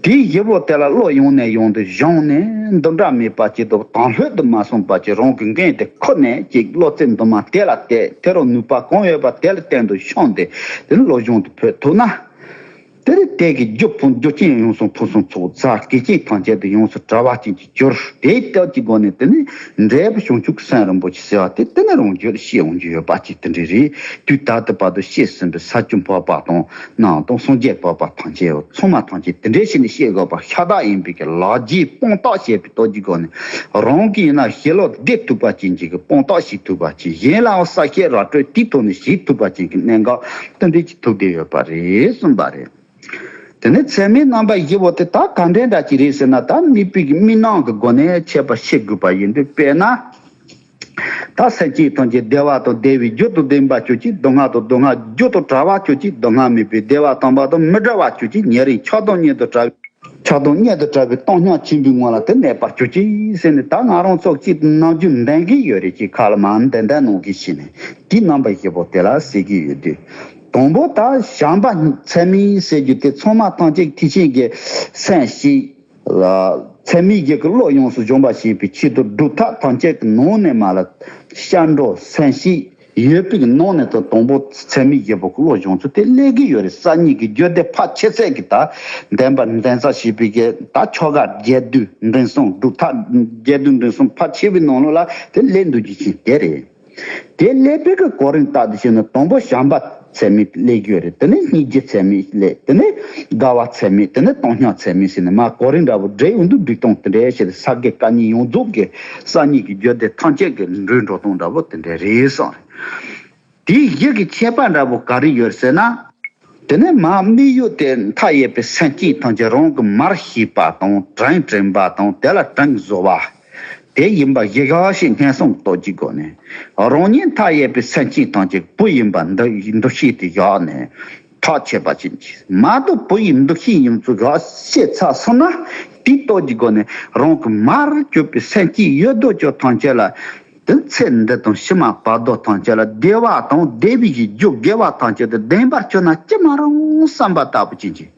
དེའི་བཞི་པོ་དེ་ལ་བློ་ཡོང་ནས་ཡོང་དུ་སྦྱོང་ནས་འདི་འདྲ་མེད་པ་ཅིག་ཏུ་དང་ལྷོད་དུ་མ་སོང་པ་ཅིག་རང་གི་འགན་དེ་ཁུར་ནས་ཅིག་བློ་རྩེ་འདུན་མ་དེ་ལ་གཏད་དེ་རུ་ནུས་པ་གང་ཡོད་པ་དེ་ལ་བརྟེན་དུ་ཤོང་སྟེ་དེ་ནི་བློ་སྦྱོང་དུ་ཕོད་ཐུབ་ན། དེ་ནི་དེ་གི་རྒྱུ་ཕུན་རྒྱུ་རྐྱེན་ཡོངས་སུ་ཕུན་སུམ་ཚོགས་ས་སྐད་ཅིག་ཐམས་ཅད་དུ་ཡོངས་སུ་གྲོལ་བ་ཅན་གྱི་གྱུར། དེའི་སྟབས་ཀྱི་སྒོ་ནས་དེ་ནི་འབྲས་བུ་བྱང་ཆུབ་སེམས་རིན་པོ་ཆེ་ཟེར་བ་དེ་དེ་ནི་རང་རྒྱུད་ལ་སྐྱེ་འོང་རྒྱུ་ཡོད་པ་ཅིག་དེ་འདྲ་རེད། དུས་ད་ལྟ་བར་དུ་སྐྱེས་ཟིན་པའི་ས་བཅུ་འཕགས་པ་དང་ནང་དང་སངས་རྒྱས་འཕགས་པ་ཐམས་ཅད་ཚང་མ་ཐམས་ཅད་དེ་འདྲའི་ཞིག་ནས་སྐྱེ་དགོས་པ་ཤ་སྟག་ཡིན་པའི་གི་ལག་རྗེས་སྤངས་རྟོགས་བྱས་པའི་སྟོབས་ཀྱི་སྒོ་ནས་རང་གིས་ཡིན་ན་ཞི་ལོག་བདེ་ཐུབ་པ་ཅན་གྱི་གི་སྤངས་རྟོགས་ཤིག་ཐུབ་པ་ཅན། གཞན་ལའང་བསལ་བཤད་ར་སྤྲོད་དེའི་ཐོག་ནས་ཞིག་ཐུབ་པ་ཅན་གྱི་གནད་འགག་དེ་འདྲའི་ཅིག་ཐུབ་བསྡད་ཡོད་པ་རེད་གསུངས་པ་རེད། དེ་ནས་ཚད་མའི་རྣམ་པ་བཞི་པོ་དེ་ད་ག་འདྲའི་འདྲ་ཅིག་རེད་ཟེར་ན། ད་དམིགས་པའི་གི་དམིགས་རྣམ་གྱི་སྒོ་ནས་འཆད་པ་ཤེས་དགོས་པ་ཡིན་དུས་དཔེར་ན། ད་སེམས་ཅན་ཐམས་ཅད་བདེ་བ་དང་བདེ་བའི་རྒྱུ་དང་ལྡན་པར་གྱུར་ཅིག་སྡུག་བསྔལ་དང་སྡུག་བསྔལ་རྒྱུ་དང་བྲལ་བར་གྱུར་ཅིག་སྡུག་བསྔལ་མེད་པའི་བདེ་བ་དམ་པ་དང་མི་འབྲལ་བར་གྱུར་ཅིག་ཉེ་རིང་ཆགས་སྡང་གཉིས་དང་བྲལ་བའི། ཆགས་སྡང་གཉིས་དང་བྲལ་བའི་བཏང་སྙོམས་ཆེན་པོའི་ངང་ལ་དེ་གནས་པར་གྱུར་ཅིག་ཟེར་ནས། ད་ང་རང་ཚོ་གཅིག་ཏུ་ནམ་རྒྱུན་འདོན་གྱི་ཡོད་རེད། ཅིག་ཁ་ལ་མར་འདོན་འདོན་གནང་གི་ཞེས་ནས་དེའི་རྣམ་པ་བཞི་པོ་དེ་ལ་ཟེར་གྱི་ཡོད་དུས། དང་པོ་ད་བྱམས་པ་ཚད་མེད་ཟེར་རྒྱུ་དེ་ཚང་མ་ཐམས་ཅད་ཐེག་ཆེན་གྱི་སེམས་ཤིག་ལ་ཚད་མེད་བརྒྱད་ཀྱི་བློ་ཡོངས་སུ་སྦྱོང་བ་ཞེས་པའི་ཆེད་དུ་སྒྲུབ་ཐབས་ཐམས་ཅད་ཀྱི་ནང་ནས་མ་ལ་སྐྱབས་འགྲོ་སེམས་ཤིག་ཡོད་པའི་ནང་ནས་དང་དང་པོ་ཚད་མེད་བརྒྱད་པོ་ཀློང་སྦྱོང་ཚུལ་དེ་སླེབས་ཀྱི་ཡོད་རེད། གསར་རྙིང་གི་རྒྱུད་སྡེ་ཕལ་ཆེ་ཚད་ཀྱི་ད་བདེན་པར་འདོན་ས་ཞེས་པའི་གི་ད་ཆོ་ག་རྒྱས་བསྡུས་འབྲིང་གསུམ་སྒྲུབ་ཐབས་རྒྱས་བསྡུས་འབྲིང་གསུམ་ཕལ་ཆེ་བའི་ནང་ལོགས་ལ་དེ་སླེབས་འདུག་རྒྱུ་ཅན་དེ་རེད། དེ་སླེབས་པའི་གི་གོ་རིམ་ལྟར་དུ་བྱས་ན་དང་པོ་བྱམས་པ་ཚད་མེད་སླེབས་ཀྱི་ཡོད་རེད། དེ་ནས་སྙིང་རྗེ་ཚད་མེད་སླེབས། དེ་ནས་དགའ་བ་ཚད་མེད། དེ་ནས་བཏང་སྙོམས་ཚད་མེད་ཟེར་ནས་མར་གོ་རིམ་འདྲ་བོ་འགྲེལ་ཡོང་དུས་འགྲིག་སྟངས་དེ་འདྲའི་ཞེས་ས་དགེ་བཀའ་རྙིང་ཡོངས་རྫོགས་ཀྱི་གསར་རྙིང་གི་རྒྱུད་སྡེ་ཐམས་ཅད་ཀྱི་འགྲོས་འགྲོ་སྟངས་འདྲ་བོ་དེ་འདྲ་རེད་གསུངས་རེད། དེའི་གཞི་གི་ཁྱད་པར་འདྲ་བོ་ག་རེ་ཡོད་ཟེར་ན། དེ་ནས་མར་དམིགས་ཡུལ་དེ་མཐའ་ཡས་པའི་སེམས་ཅན་ཐམས་ཅད་རང་གི་མར་ཤེས་པ་དང་དྲིན་དྲན་པ་དང་དེ་ལ་དྲིན་གཟོ་བ། དེ་ཡིན་པ་གཞི་བཞག་ཞིང་སྙན་སེང་སྟོབས་ཀྱི་སྒོ་ནས་རང་ཉིད་མཐའ་ཡས་པའི་སེམས་ཅན་ཐམས་ཅད་བུ་ཡིན་པ་འདུ་འདུ་ཤེས་དེ་བཞག་ནས་ཐག་ཆོད་པ་ཅན་གྱིས་མ་གཏོགས་བུ་ཡི་འདུ་ཤེས་ཡིན་ཚུལ་བཞག་ཤེས་ཚར་སོང་ན། དེའི་སྟོབས་ཀྱི་སྒོ་ནས་རང་གི་མར་གྱུར་པའི་སེམས་ཅན་ཡོད་དོ་ཅོག་ཐམས་ཅད་ལ། དེ་ཚེ་འདི་དང་ཕྱི་མ་བར་དོ་ཐམས་ཅད་ལ་བདེ་བ་དང་བདེ་བའི་རྒྱུ་དགེ་བ་ཐམས་ཅད་དུ་ལྡན་པར་གྱུར་ན་ཅི་མ་རུང་བསམ་པ་ལྟ་བུ་ཅན་གྱི།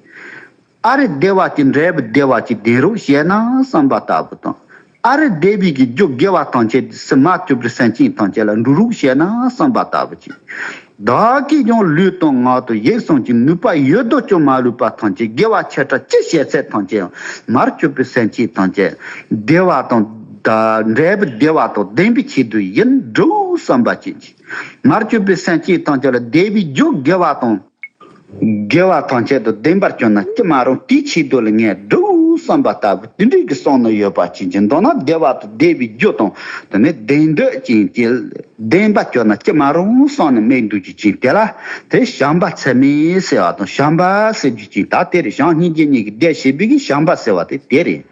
ཨ་རེ་བདེ་བ་ཅིག་འབྲས་བུ་བདེ་བ་ཅིག་ལྡན་རོགས་བྱས་ན་བསམ་པ་ལྟ་བུ་དང་། ཨ་རེ་བདེ་བའི་གི་རྒྱུ་དགེ་བ་ཐམས་ཅད་སུ་མ་གྱུར་པའི་སེམས་ཅན་ཐམས་ཅད་ལ་འགྲོ་རོགས་བྱས་ན་བསམ་པ་ལྟ་བུ་ཅན། བདག་གིས་ཀྱང་ལུས་དང་ངག་དང་ཡིད་གསུམ་གྱི་ནུས་པ་ཡོད་དོ་ཅོག་མ་ལུས་པ་ཐམས་ཅད་དགེ་བ་ཆེ་ཕྲ་ཅི་བྱས་ཚད་ཐམས་ཅད་ཡང་མར་གྱུར་པའི་སེམས་ཅན་ཐམས་ཅད་བདེ་བ་དང་འབྲས་བུ་བདེ་བ་དང་ལྡན་པའི་ཆེད་དུ་ཡིན་འགྲོ། བསམ་པ་ཅན་གྱི། མར་གྱུར་པའི་སེམས་ཅན་ཐམས་ཅད་ལ་བདེ་བའི་རྒྱུ་དགེ་བ་དང་། དགེ་བ་ཐམས་ཅད་དུ་བདེན་པར་གྱུར་ན་ཅི་མ་རུང་དེའི་ཆེད་དུ་ལ་ངས་བསྒྲུབ་བསམ་པ་ལྟ་བུ་དེ་འདྲའི་གི་བསམ་ནི་ཡོད་པ་ཅན་གྱི། མདོར་ན་བདེ་བ་དང་བདེ་བའི་རྒྱུ་དང་དེ་ནས་བདེན་འདོད་ཅན་གྱི་བདེན་པར་གྱུར་ན་ཅི་མ་རུང་བསམ་ནི་མི་འདུག་རྒྱུ་ཅན་དེ་ལ་དེ་བྱམས་པ་ཚད་མེད་ཟེར་བ་དང་། བྱམས་པ་ཟེར་རྒྱུ་ཅན་ད་དེ་རེད། བྱམས་སྙིང་རྗེ་གཉིས་ཀྱི་སྡེ་བྱེད་པའི་གི་བྱམས་པ་ཟེར་བ་དེ་དེ་རེད།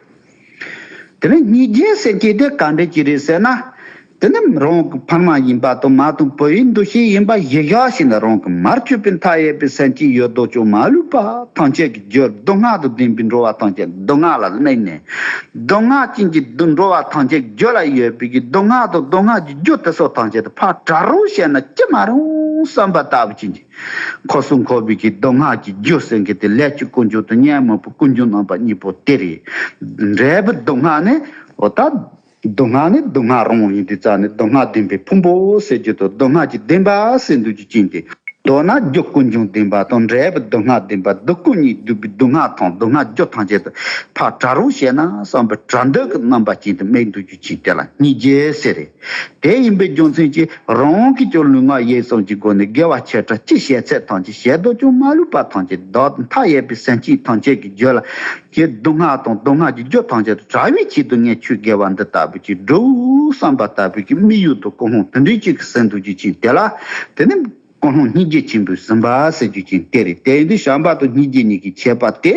དེ་ནས་སྙིང་རྗེ་ཟེར་གྱི་དེ་ག་འདྲ་ཅིག་རེད་ཟེར་ན། དེ་ནི་རང་གི་ཕ་མ་ཡིན་པ་དང་། མ་དང་བུ་ཡི་འདུ་ཤེས་ཡིན་པ་གཞི་བཞག་བྱས་ནས། རང་གི་མར་གྱུར་པའི་མཐའ་ཡས་པའི་སེམས་ཅན་ཡོད་དོ་ཅོག་མ་ལུས་པ་ཐམས་ཅད་ཀྱི་རྒྱུ། སྡུག་བསྔལ་དང་ལྡན་པའི་འགྲོ་བ་ཐམས་ཅད་སྡུག་བསྔལ་ལ་གནས་ནས། སྡུག་བསྔལ་ཅན་གྱི་སྡུག་འགྲོ་བ་ཐམས་ཅད་ཀྱི་རྒྱུ་ལ་ཡོད་པའི་གི་སྡུག་བསྔལ་དང་སྡུག་བསྔལ་གྱི་རྒྱུ་དེ་ཚོ་ཐམས་ཅད་དུ་ཕར་བྲལ་རོགས་བྱས་ན་ཅི་མ་རུང་བསམ་པ་ལྟ་བུ་ཅན་གྱི། འཁོར་གསུམ་འཁོར་བའི་གི་སྡུག་བསྔལ་གྱི་རྒྱུ་ཟེར་མཁན་དེ་ལས་ཀྱི་ཀུན་འབྱུང་དང་ཉོན་མོངས་པའི་ཀུན་འབྱུང་རྣམ་པ་གཉིས་པོ་དེ་རེད། འབྲས་བུ་སྡུག་བསྔལ་ནི། འོ་ད། སྡུག་བསྔལ་ནི་སྡུག་བསྔལ་རང་ཡིན་དུས་ཙང་ནས་སྡུག་བསྔལ་ལྡན་པའི་ཕུང་པོ་ཟེར་རྒྱུ་དང་། སྡུག་བསྔལ་གྱི་བདེན་པ་ཟེར་འདུག་རྒྱུ་ཅན་དེ། མདོར་ན་རྒྱུ་ཀུན་འབྱུང་བདེན་པ་དང་། འབྲས་བུ་སྡུག་བསྔལ་བདེན་པ། སྡུག་ཀུན་གཉིས་སྡུག་པའི་སྡུག་བསྔལ་དང་སྡུག་བསྔལ་རྒྱུ་ཐམས་ཅད་དུ་ཕར་བྲལ་རོགས་བྱས་ན་བསམ་པའི་བྲལ་འདོད་ཀྱི་རྣམ་པ་ཅན་དུ་དམིགས་འདུག་རྒྱུ་ཅན་དེ་ལ་སྙིང་རྗེ་ཟེར་རེད། དེ་ཡིན་པའི་རྒྱུ་མཚན་གྱིས་རང་གིས་ཀྱང་ལུས་ངག་ཡིད་གསུམ་གྱི་སྒོ་ནས་དགེ་བ་ཆེ་ཕྲ་ཅི་བྱས་ཚད་ཐམས་ཅད་བྱས་དོ་ཅོག་མ་ལུས་པ་ཐམས་ཅད་བདག་མཐའ་ཡས་པའི་སེམས་ཅན་ཐམས་ཅད་ཀྱི་རྒྱུད་ལ་ཀྱི་སྡུག་བསྔལ་དང་སྡུག་བསྔལ་གྱི་རྒྱུ་ཐམས་ཅད་དུ་བྲལ་བའི་ཆེད་དུ་ངས་ཆོས་དགེ་བ་འདི་ལྟ་བུ་ཅིག་བསྒྲུབ་བསམ་པ་ལྟ་བུ་ཅིག་དམིགས་ཡུལ་དུ་ཀུན་སློང་དེ་འདྲའི་ཅིག་གི་ཟིན་འདུག་རྒྱུ་ཅན་དེ་ལ། དེ་ནི་ཀུན་སློང་སྙིང་རྗེ་ཆེན་པོས་ཟིན་པ་ཟེར་རྒྱུ་ཅན་དེ་རེད། དེ་ཡིན་དུས་བྱམས་པ་དང་སྙིང་རྗེ་གཉིས་ཀྱི་ཁྱད་པར་དེ།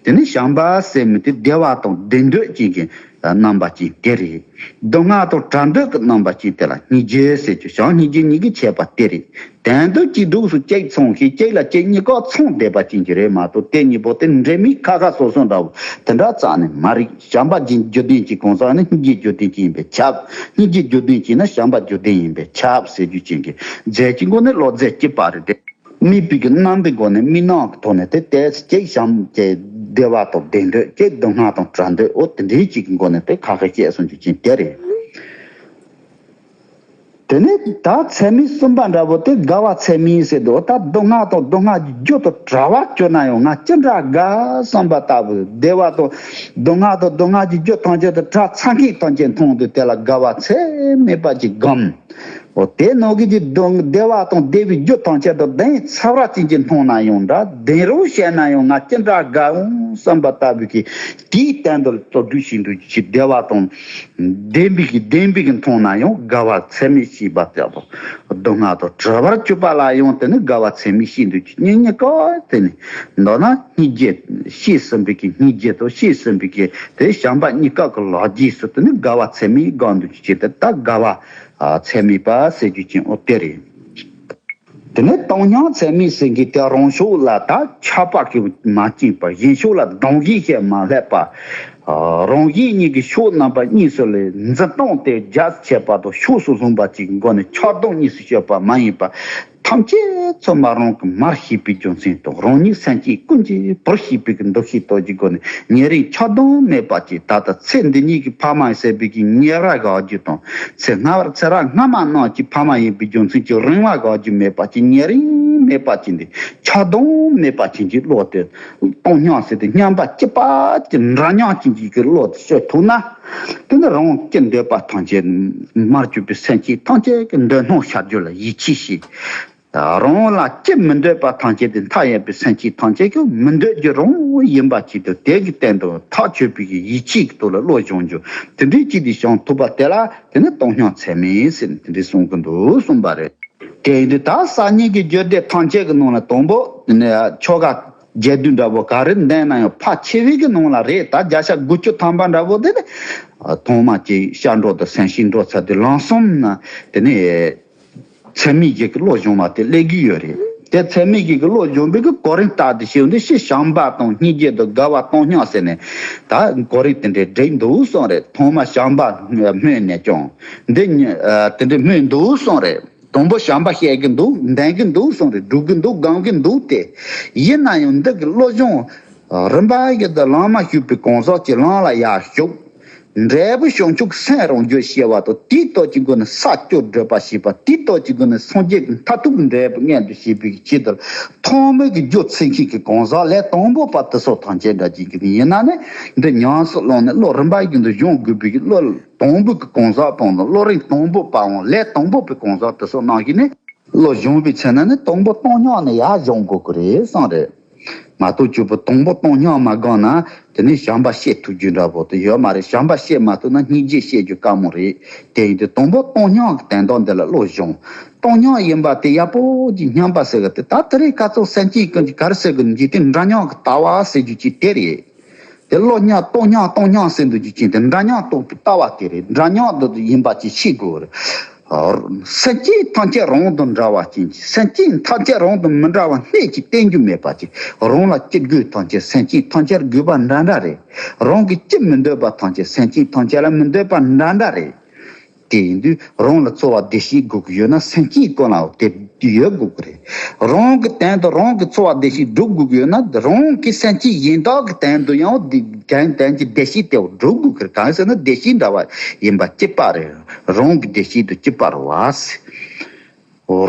དེ་ནི་བྱམས་པ་ཟེར་མི་དེ་བདེ་བ་དང་བདེ་འདོད་ཅན་གྱི་རྣམ་པ་ཅན་དེ་རེད། སྡུག་བསྔལ་དང་བྲལ་འདོད་ཀྱི་རྣམ་པ་ཅན་དེ་ལ་སྙིང་རྗེ་ཟེར་རྒྱུ། བྱམས་སྙིང་རྗེ་གཉིས་ཀྱི་ཁྱད་པར་དེ་རེད། དོན་དུ་གཅིག་སྡུག་སུ་གཅིག་མཚུངས་ཤིང་། གཅིག་ལ་གཅིག་གཉིས་ཀ་མཚུངས་བསྡད་པ་ཅན་གྱི་རེད་མ་གཏོགས། དེ་གཉིས་པོ་དེ་འདྲེས་མའི་ཁ་ཁ་སོ་སོ་འདྲ་བོ་དེ་འདྲ་རྩ་ནས་མ་རེད། བྱམས་པ་རྒྱུ་ལྡན་གྱི་གང་ཟག་ནི་སྙིང་རྗེ་རྒྱུ་ལྡན་གྱི་ཡིན་པས་ཁྱབ། སྙིང་རྗེ་རྒྱུ་ལྡན་གྱི་ན་བྱམས་པ་རྒྱུ་ལྡན་ཡིན་པས་ཁྱབ་ཟེར་རྒྱུ་ཅན་གྱི། རྫས་ཀྱི་སྒོ་ནས་བློ་རྫས་གཅིག་པ་རེད་དེ། དམིགས་པའི་གི་རྣམ་པའི་སྒོ་ནས་དམིགས་སྣང་གི་ཐོག་ནས་དེ་ལྟས་གཅིག་བྱམས་ཀྱི་བདེ་བ་དང་བདེ་འདོད་ཀྱི་སྡུག་བསྔལ་དང་བྲལ་འདོད། འོ་དེ་འདྲའི་གཅིག་གི་སྒོ་ནས་དེ་ཁ་ཁ་བཤད་སོང་རྒྱུ་ཅན་དེ་རེད། དེ་ནས་ད་ཚད་མའི་གསུམ་པ་འདྲ་བོ་དེ་དགའ་བ་ཚད་མེད་ཟེར་དུས། ད་སྡུག་བསྔལ་དང་སྡུག་བསྔལ་གྱི་རྒྱུ་དང་བྲལ་བར་གྱུར་ན་ཡང་ང་ཅི་འདྲ་དགའ་བསམ་པ་ལྟ་བུ། བདེ་བ་དང་སྡུག་བསྔལ་དང་སྡུག་བསྔལ་གྱི་རྒྱུ་ཐམས་ཅད་དུ་བྲལ་ཚར་མཁན་ཐམས་ཅད་མཐོང་དུས་དེ་ལ་དགའ་བ་ཚད་མེད་པ་ཅིག་སྒོམ། འོ་དེ་ནང་གི་ཀྱི་སྡུག་བདེ་བ་དང་བདེ་བའི་རྒྱུ་ཐམས་ཅད་དུ་ལྡན་ཚར་བ་ཅན་གྱི་མཐོང་ན་ཡང་འདྲ། ལྡན་རོགས་བྱས་ན་ཡང་ང་ཅི་འདྲ་དགའ་འོང་བསམ་པ་ལྟ་བུ་གི་དེའི་སྟེང་དུ་ལྟོ་སྡུག་ཤིན་ཏུ་ཆེ་བདེ་བ་དང་། ལྡན་པའི་གི་ལྡན་པའི་གི་མཐོང་ན་ཡང་དགའ་བ་ཚད་མེད་ཤེས་པ་ལྟ་བུ། སྡུག་བསྔལ་དང་བྲལ་བར་གྱུར་པ་ལ་ཡང་དེ་ནི་དགའ་བ་ཚད་མེད་ཤིན་ཏུ་ཆེ། སྙིང་ཉེ་ཀ་དེ་ནི་མདོར་ན་སྙིང་རྗེ་ཤེས་ཟིན་པའི་གི་སྙིང་རྗེ་དང་ཤེས་ཟིན་པའི་གི་དེ་བྱམས་པ་གཉིས་ཀ་གི་ལག་རྗེས་སུ་དེ་ནི་དགའ་བ་ཚད་མེད་སྒང་དུ་ཆེ་དེ་ད་དགའ་བ་ཚད་མེད་པ་ཟེར་རྒྱུ་ཅན་འོ་དེ་རེད། དེ་ནས་བཏང་སྙོམས་ཚད་མེད་ཟེར་མཁན་དེ་རང་ཕྱོགས་ལ་ད་ཆགས་པ་གིས་མ་བཅིངས་པ། གཞན་ཕྱོགས་ལ་སྡང་ཞེན་གྱིས་མ་བསླད་པ། རང་གཞན་གཉིས་ཀྱི་ཕྱོགས་རྣམ་པ་གཉིས་སུ་ལས་འཛིན་སྟངས་དེ་རྒྱ་ཆེ་བ་དང་ཕྱོགས་སུ་ལྷུང་བ་ཅིག་གི་སྒོ་ནས་ཆགས་སྡང་གཉིས་སུ་སྤྱོད་པ་མ་ཡིན་པ། ཐམས་ཅད་ཚང་མ་རང་གི་མར་ཤེས་པའི་རྒྱུ་མཚན་དང་། རང་ཉིད་སེམས་ཅན་ཀུན་གྱི་བུར་ཤེས་པའི་གི་འདུ་ཤེས་སྟོབས་ཀྱི་སྒོ་ནས་ཉེ་རིང་ཆགས་སྡང་མེད་པ་ཅིག་ད་ལྟ་ཚེ་འདི་ཉིད་ཀྱི་ཕ་མ་ཟེར་བའི་གི་ཉེ་རབས་དགའ་རྒྱུ་དང་། ཚེ་སྔ་བར་ཚེ་རབས་སྔ་མ་རྣམས་ཀྱི་ཕ་མ་ཡིན་པའི་རྒྱུ་མཚན་གྱིས་རིང་བ་དགའ་རྒྱུ་མེད་པ་ཅིག་ཉེ་རིང་མེད་པ་ཅིག་འདི་ཆགས་སྡང་མེད་པ་ཅན་གྱི་བློ་དེ། བཏང་སྙོམས་ཟེར་དེ་སྙོམས་པ་སྐྱིད་པ་ཅིག་འདྲ་མཉམ་ཅན་གྱི་གི་བློ་དེ་སྤྱོད་ཐུབ་ན། དེ་ནི་རང་སྐྱིད་འདོད་པ་ཐམས་ཅད་མར་གྱུར་པའི་སེམས་ཅན་ཐམས་ཅད་ཀྱི་འདོད་སྣང་ཤར་རྒྱུ་ལ་ཡིད་ཆེས་བྱེད། རང་ལ་སྐྱིད་མི་འདོད་པ་ཐམས་ཅད་དེ་མཐའ་ཡས་པའི་སེམས་ཅན་ཐམས་ཅད་ཀྱང་མི་འདོད་རྒྱུ་རང་ཡིན་པ་ཅིག་ཏུ། དེ་གི་སྟེང་དུ་ཐག་ཆོད་པའི་གི་ཡིད་ཆེས་ཀྱི་ཐོག་ལ་བློ་སྦྱོང་རྒྱུ་དེ་འདྲའི་ཅིག་དེ་བྱུང་ཐུབ་པ་དེ་ལ་དེ་ནི་བཏང་སྙོམས་ཚད་མེད་ཟེར་ནས་དེ་འདྲའི་གསུང་གི་འདུག་གསུངས་པ་རེད། དེ་ཡིན་དུས་ད་སང་ཉིན་གྱི་རྒྱུད་སྡེ་ཐམས་ཅད་ཀྱི་ནང་ལ་དང་པོ་དེ་ནི་ཆོ་ག་རྒྱས་བསྡུས་འདྲ་པོ་ག་རེ་འདོན་ན་ཡང་ཕལ་ཆེ་བའི་གི་ནང་ལ་རེད། ད་བརྒྱ་ཆ་དགུ་བཅུ་ཐམ་པ་འདྲ་པོ་དེ་ནི་ཐོག་མ་ཅིག་སྐྱབས་འགྲོ་དང་སེམས་བསྐྱེད་འགྲོ་ཚར་དུས་ལམ་གསུམ་ན་དེ་ནི། ཚད་མའི་གི་བློ་སྦྱོང་བ་དེ་སླེབས་ཀྱི་ཡོད་རེད། དེ་ཚད་མའི་གི་བློ་སྦྱོང་བའི་གི་གོ་རིམ་ལྟར་དུ་བྱས་ཡོང་དུས་ཕྱི་བྱམས་པ་དང་སྙིང་རྗེ་དང་དགའ་བ་བཏང་སྙོམས་ཟེར་ནས་ད་གོ་རིམ་དེ་འདྲའི་འགྲིག་འདུག་གསུངས་རེད། ཐོག་མ་བྱམས་པ་སྨོས་ནས་ཀྱང་འདི་ཉི་ཨ་དེ་འདྲའི་སྨོས་འདུག་གསུངས་རེད། དང་པོ་བྱམས་པ་བཤད་གི་འདུག་འདོན་གི་འདུག་གསུངས་རེད། སྒྲུབ་གི་འདུག་སྒོམ་གི་འདུག་སྟེ། ཡིན་ན་ཡང་འདི་གི་བློ་སྦྱོང་རིམ་པ་ཡི་དུ་ལམ་མ་ཞུགས་པའི་གང་ཟག་གི་ལམ་ལ་ཡར་ཞུགས། འབྲས་བུ་བྱང་ཆུབ་སེམས་རང་རྒྱུད་ཤེས་པ་དང་། དེའི་སྟོབས་ཀྱི་སྒོ་ནས་ས་བཅུ་བགྲོད་པ་ཤེས་པ། དེའི་སྟོབས་ཀྱི་སྒོ་ནས་སངས་རྒྱས་ཀྱི་མཐར་ཐུག་གི་འབྲས་བུ་མངོན་དུ་བྱེད་པའི་ཆེད་དུ། ཐོག་མའི་གི་རྒྱུ་ཚུལ་ཁྲིམས་ཀྱི་གང་ཟག་ལས་དང་པོ་པ་དེ་ཚོ་ཐམས་ཅད་འདྲ་བྱེད་ཀྱི་ཡིན་ན་ནི། འདི་ཉམས་སུ་བླངས་ནས་བློ་རིམ་པ་བཞིན་དུ་སྦྱོང་དགོས་པའི་གི། བློ་དང་པོ་གི་གང་ཟག་དང་། བློ་རིམ་དང་པོ་པའམ་ལས་དང་པོ་པའི་གང་ཟག་དེ་ཚོ་ནང་བཞིན་ནི། བློ་སྦྱོང་བའི་ཚེ་ན་ནི་དང་པོ་བཏང་སྙོམས་ནས་ཡར་སྦྱོང་དགོས་ཀྱི་རེད་བསམ་རེད། མ་གཏོགས་གཅིག་པུ་དང་པོ་བཏང་སྙོམས་མ་བསྒོམས་ན། དེ་ནས་བྱམས་པ་སྐྱེ་ཐུབ་རྒྱུ་འདྲ་པོ་དེ་ཡོད་མ་རེད། བྱམས་པ་སྐྱེ་མ་ཐུབ་ན་སྙིང་རྗེ་སྐྱེ་རྒྱུ་དཀའ་མོ་རེད། དེ་ཡིན་དུས་དང་པོ་བཏང་སྙོམས་ཀྱི་དོན་དག་འདི་ལ་བློ་སྦྱོང་། བཏང་སྙོམས་ཡིན་པ་དེ་ཡག་པོ་ཅིག་སྙམ་པ་ཟེར་གི་དེ། ད་དེ་རིང་ཁ་སང་སེམས་ཅན་ཀུན་གྱི་ག་རེ་ཟེར་གི་འཇིག་རྟེན་འདྲ་མཉམ་གྱི་ལྟ་བ་ཟེར་རྒྱུ་ཅིག་དེ་རེད། དེ་བློ་སྙོམས་བཏང་སྙོམས་བཏང་སྙོམས་ཟེར་འདུག་རྒྱུ་ཅན་དེ་འདྲ་མཉམ་རྟོགས་པའི་ལྟ་བ་དེ་རེད། འདྲ་མཉམ་དུ་ཡིན་པ་ཅིག་ཤེས་དགོས་རེད། སེམས་ཅན་ཐམས་ཅད་རང་དང་འདྲ་བ་ཅན་གྱི། སེམས་ཅན་ཐམས་ཅད་རང་དང་མི་འདྲ་བ་སྣེ་གཅིག་བསྟན་རྒྱུ་མེད་པ་ཅིག། རང་ལ་སྐྱིད་དགོས་ཐམས་ཅད་སེམས་ཅན་ཐམས་ཅད་དགོས་པ་འདྲ་འདྲ་རེད། རང་གིས་སྐྱིད་མི་འདོད་པ་ཐམས་ཅད་སེམས་ཅན་ཐམས་ཅད་ལ་མི་འདོད་པ་འདྲ་འདྲ་རེད། དེ་ཡིན་དུས་རང་ལ་འཚོ་བ་བདེ་སྐྱིད་དགོས་ཀྱི་ཡོད་ན་སེམས་ཅན་ཀུན་ལའང་དེ་ཡོད་དགོས་ཀྱི་རེད། རང་གི་དོན་དུ་རང་གི་འཚོ་བ་བདེ་སྐྱིད་སྒྲུབ་དགོས་ཀྱི་ཡོད་ན། རང་གི་སེམས་ཅན་གཞན་དག་གི་དོན་དུ་ཡང་དེ་གང་དོན་གྱི་བདེ་སྐྱིད་དེ་སྒྲུབ་དགོས་ཀྱི་རེད། གང་ཟེར་ན་བདེ་སྐྱིད་འདྲ་བ་ཡིན་པ་གཅིག་པ་རེད། རང་གི་བདེ་སྐྱིད་དུ་གཅིག་པ་རེད་བ།